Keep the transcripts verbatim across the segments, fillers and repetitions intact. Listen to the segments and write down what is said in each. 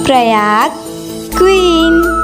Prayag queen.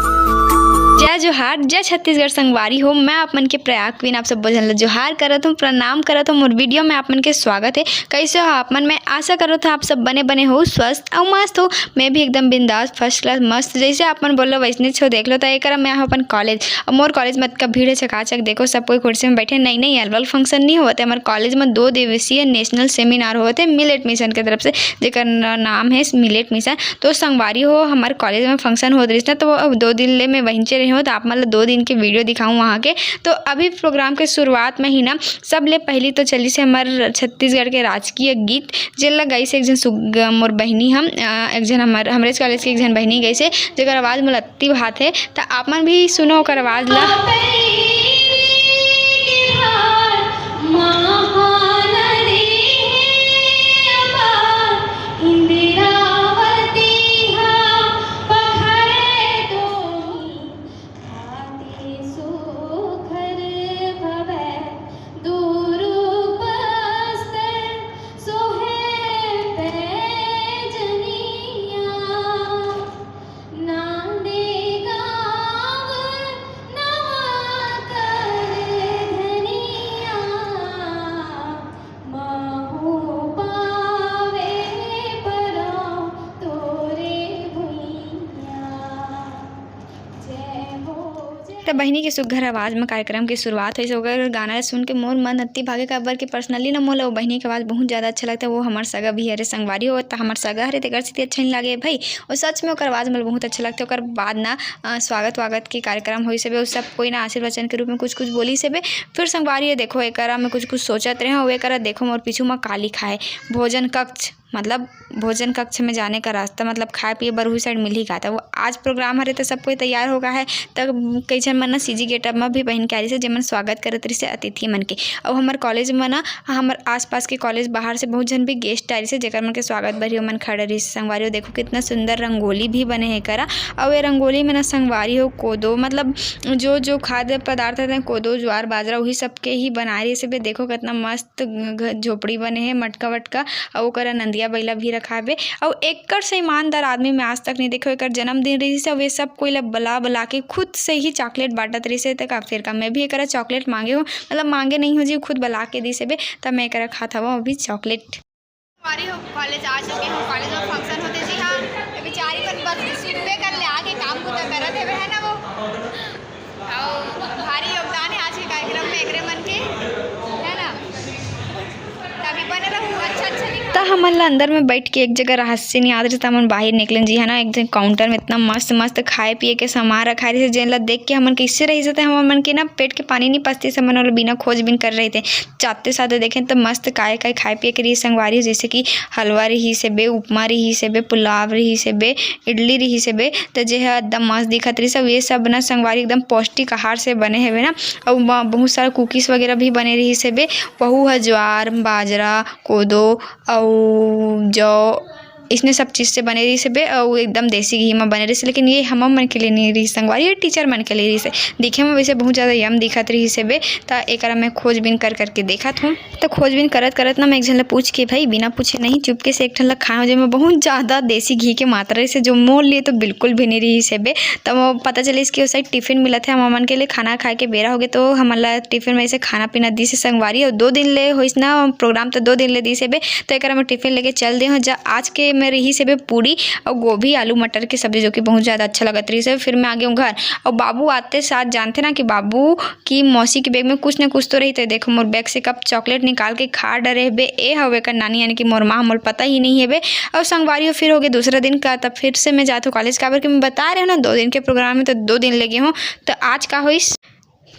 जय जोहार, जय छत्तीसगढ़ संगवारी हो। मैं आप मन के प्रयाग क्वीन आप सब झन ल जोहार करत हूँ, प्रणाम करत हूँ। मोर वीडियो में आप मन के स्वागत है। कैसे हो आप मन? मैं आशा करत हूँ आप सब बने बने हो, स्वस्थ अउ मस्त हो। मैं भी एकदम बिंदास, फर्स्ट क्लास, मस्त। जैसे आप मन बोलो वैसने छो देख लो। तो एक मैं अपन कॉलेज, अब मोर कॉलेज में अतका भीड़ है, चकाचक। देखो सब कोई कुर्सी में बैठे। नहीं नहीं, एनुअल फंक्शन नहीं होवत है। हमारे कॉलेज में दो दिवसीय नेशनल सेमिनार होवत है मिलेट मिशन के तरफ से, जेकर न-, नाम है मिलेट मिशन। तो संगवारी हो, हमारे कॉलेज में फंक्शन होत रहिस ना, तो अब दो दिन ले मैं वहीं चे रही हूँ, तो आप मतलब दो दिन के वीडियो दिखाऊँ वहाँ के। तो अभी प्रोग्राम के शुरुआत में ही ना, सबले पहली तो चलिस हे हमर छत्तीसगढ़ के राजकीय गीत, जेला गाइस एक झन सुग-, मोर बहिनी हम, अ, एक झन हमर, हमरेच कॉलेज के एक झन बहिनी गाइस हे, जेकर आवाज़ मोला अति भात हे। त आप मन भी सुनो ओकर आवाज़ ला। त बहिनी के सुग्घर आवाज म कार्यक्रम के शुरुआत होइस। ओकर गाना ल सुन के मोर मन अति भागे, काबर कि personally ना मोला वो बहिनी के आवाज बहुत ज्यादा अच्छा लगता है। वो हमर सगा भी हरे संगवारी हो, त हमर सगा हरे, तेकर सेती अच्छा नहीं लागे भाई। और सच में ओकर आवाज मोला बहुत अच्छा लगता है। ओकर बाद ना, अ, स्वागत वागत के कार्यक्रम होइस हवे, वो सब कोई ना आशीर्वचन के रूप में कुछ कुछ बोलिस हवे। फिर संगवारी हो, देखो एकरा में कुछ कुछ सोचत रहे हो, एकरा देखो मोर पीछू म का लिखाए, भोजन कक्ष। मतलब भोजन कक्ष में जाने का रास्ता, मतलब खाए पिए बर उही side मिलही का। त वो आज प्रोग्राम हरे, त सब कोई तैयार हो गा है। त कई झन मन ना CG getup में भी पहिन के आ रहिस हे, जेमन स्वागत करत रहिस हे अतिथि मन के। अउ हमर कॉलेज में ना, हमर आसपास के कॉलेज बाहर से बहुत झन भी गेस्ट आ रहिस हे, जेकर मन के स्वागत बर ही ओमन खड़े रहिस हे। संगवारी हो, देखो कितना सुंदर रंगोली भी बने हे करा। अउ ये रंगोली में ना संगवारी हो, कोदो, मतलब जो जो खाद्य पदार्थ रहते हैं, कोदो, ज्वार, बाजरा, वही सब के ही बनाए रहिस हे। देखो कितना मस्त घ-, झोपड़ी बने हे, मटका वटका, अउ ओकर नंदिया बैला भी रखाबे। अउ एकर से ईमानदार आदमी मैं आज तक नहीं देखो। एकर जन्मदिन रहिस हे, अउ ये सब कोई ला बला बला के खुद से ही चॉकलेट बांटत रहिस हे। त का फिर का मैं भी एकरा चॉकलेट मांगे हो, मतलब मांगे नहीं हो जी, खुद बला के दिस हेबे, त मैं एकरा खात हवं अभी चॉकलेट। संगवारी हो, कॉलेज आ चुके हो, कॉलेज में फंक्शन होते जी हाँ। ये बेचारी मन बस सुतबे कर ले, आके काम बुता करत हेबे, है ना वो। अउ भारी योगदान है आज के कार्यक्रम में एकरे मन के, है ना? त अभी बने रहू, अच्छा अच्छा लिखा। त हमन ला अंदर में बैठ के एक जगह रहस्य नहीं आत रहिस, त हमन बाहर निकलेन जी, है ना। एक दिन काउंटर में इतना मस्त मस्त खाए पिए के सामान रखाए रहिस हे, जेन ला देख के हमन कैसे रहिस हे, त हमन मन के ना पेट के पानी नहीं पचतिस, हमन ओला बिना खोजबीन कर रहितेन। जाते साथे देखेन त मस्त काय काय खाए पिए के रहिस संगवारी, जैसे कि हलवा रहिस हेबे, उपमा रहिस हेबे, पुलाव रहिस हेबे, इडली रहिस हेबे, त जे ह एकदम मस्त दिखत रहिस। अउ ये सब ना संगवारी एकदम पौष्टिक आहार से बने हेबे ना। अउ म-, बहुत सारा कुकीज वगैरह भी बने रहिस हेबे, वहू ह ज्वार, बाजरा, कोदो अउ जौ, इसने सब चीज से बने रहिस हेबे, अउ एकदम देसी घी म बने रहिस हे। लेकिन ये हमर मन के लिए नहीं रहिस संगवारी, ये टीचर मन के लिए रहिस हे। दिखे में वैसे बहुत ज्यादा यम दिखत रहिस हेबे, त एकरा मैं खोजबीन कर करके देखत हूँ। त खोजबीन करत करत ना मैं एक झन ला पूछ के, भाई बिना पूछे नहीं, चुपके से एक ठन ला खाए हो, जेमा बहुत ज्यादा देसी घी के मात्रा रहिस हे, जो मोर लिए तो बिल्कुल भी नहीं रहिस हेबे। त वो पता चलिस कि ओ साइड टिफिन मिलत हे, हमर मन के लिए खाना खाए के बेरा होगे, तो हमन ला टिफिन में से खाना पीना दिस हे संगवारी। अउ दो दिन ले होइस ना प्रोग्राम, त दो दिन ले दिस हेबे, त एकरा मैं टिफिन लेके चल दे हूँ। जा आज के में रहिस हेबे पूरी अउ गोभी आलू मटर के सब्जी, जो कि बहुत ज्यादा अच्छा लगत रहिस हे। फिर मैं आ गे हूँ घर, अउ बाबू आते साथ जानते ना कि बाबू कि मौसी के बैग में कुछ न कुछ तो रहिथे। देखो मोर बैग से कब चॉकलेट निकाल के खा डरे हेबे, ए हवे कर नानी, यानी कि मोर माँ, मोला पता ही नहीं हेबे। अउ संगवारी हो, फिर होगे दूसरा दिन का, तब फिर से मैं जात हूँ कॉलेज, काबर कि मैं बताए रहे हूँ ना दो दिन के प्रोग्राम में, तो दो दिन ले गे हूँ। त आज का होइस,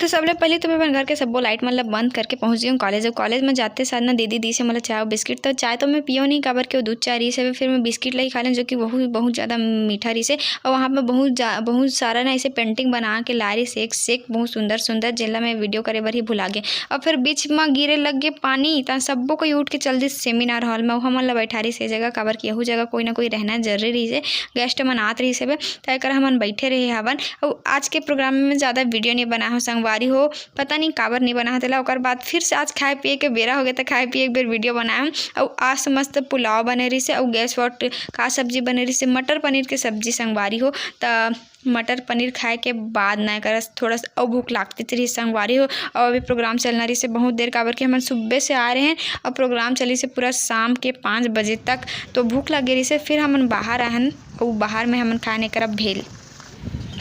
त सबले पहले तो मैं अपन घर के सब्बो लाइट मन ला बंद करके पहुँच गे हूँ कॉलेज। अउ कॉलेज में जाते साथ ना दीदी दिस हे मोला चाय अउ बिस्किट, त चाय तो मैं पियो नहीं, काबर कि वो दूध चाय रहिस हवे, फिर मैं बिस्किट ला ही खा लें, जो कि बहुत, बहुत ज्यादा मीठा रहिस हे। अउ वहाँ पे बहुत जा-, बहुत सारा ना ऐसे पेंटिंग बना के लाए रहिस, एक से एक बहुत सुंदर सुंदर, जेला मैं वीडियो करे बर ही भुला गे। अउ फिर बीच म गिरे लग गे पानी, त सब्बो कोई उठ के चल दिस सेमिनार हॉल में, अउ हमन ला बैठा रहिस ए जगह, काबर कि यहू जगह कोई ना कोई रहना जरूरी रहिस हे, गेस्ट मन आत रहिस हेबे, त एकर हमन बैठे रहे हवन। अउ आज के प्रोग्राम में ज्यादा वीडियो नहीं बना हो संग संगवारी हो, पता नहीं काबर नहीं बना हे तेला। ओकर बाद फिर से आज खाए पिए के बेरा हो गया, तो खाए पिए एक बेर वीडियो बनाए। अउ आज तो मस्त पुलाव बने रहिसे, अउ guess what, का सब्जी बने रहिसे, मटर पनीर के सब्जी संगवारी हो। त मटर पनीर खाए के बाद ना करस थोड़ा सा अउ भूख लागते रहिस संगवारी हो। अउ अभी प्रोग्राम चलना रहिसे बहुत देर, काबर कि हमन सुबह से आ रहे हैं, अउ प्रोग्राम चलिसे पूरा शाम के पाँच बजे तक। तो भूख लगे रहिसे, फिर हमन बाहर आहन, अउ बाहर में हमन खाने करब भेल।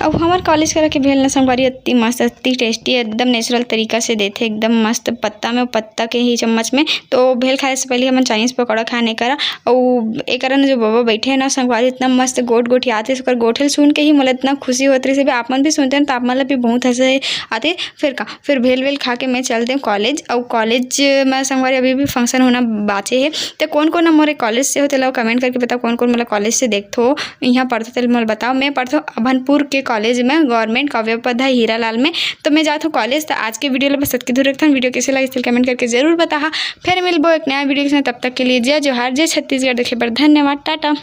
अउ हमर कॉलेज करा के भेल ना संगवारी, अति मस्त, अति टेस्टी, एकदम नेचुरल तरीका से देथे, एकदम मस्त पत्ता में, पत्ता के ही चम्मच में। तो भेल खाए से पहले हमन चाइनीज पकौड़ा खाने करा। अउ एकरा न जो बाबा बैठे हैं ना संगवारी, इतना मस्त गोठ गोठियात हे, ओकर गोठे ल सुन के ही मोला इतना खुशी होत रहिस। आप मन भी सुनते हैं तो आप मन ला भी बहुत हंसे आते। फिर का, फिर भेल वेल खा के मैं चलते हूँ कॉलेज। अउ कॉलेज में संगवारी अभी भी फंक्शन होना बाचे है। तो कौन कौन मोरे कॉलेज से हो, तेला कमेंट करके बताओ, कौन कौन मोला कॉलेज से देखथो, यहाँ पढ़थो, तेला मोला बताओ। मैं पढ़थो अभनपुर के कॉलेज में, गवर्नमेंट काव्योपाध्याय हीरालाल में। तो मैं जात हूँ कॉलेज। तो आज के वीडियो ला बस अतके दूर रखथन। वीडियो कैसे लगिस, तेला कमेंट करके जरूर बताहा। फिर मिलबो एक नया वीडियो के साथ, तब तक के लिए जय जोहार, जय छत्तीसगढ़। देखे बर धन्यवाद, टाटा।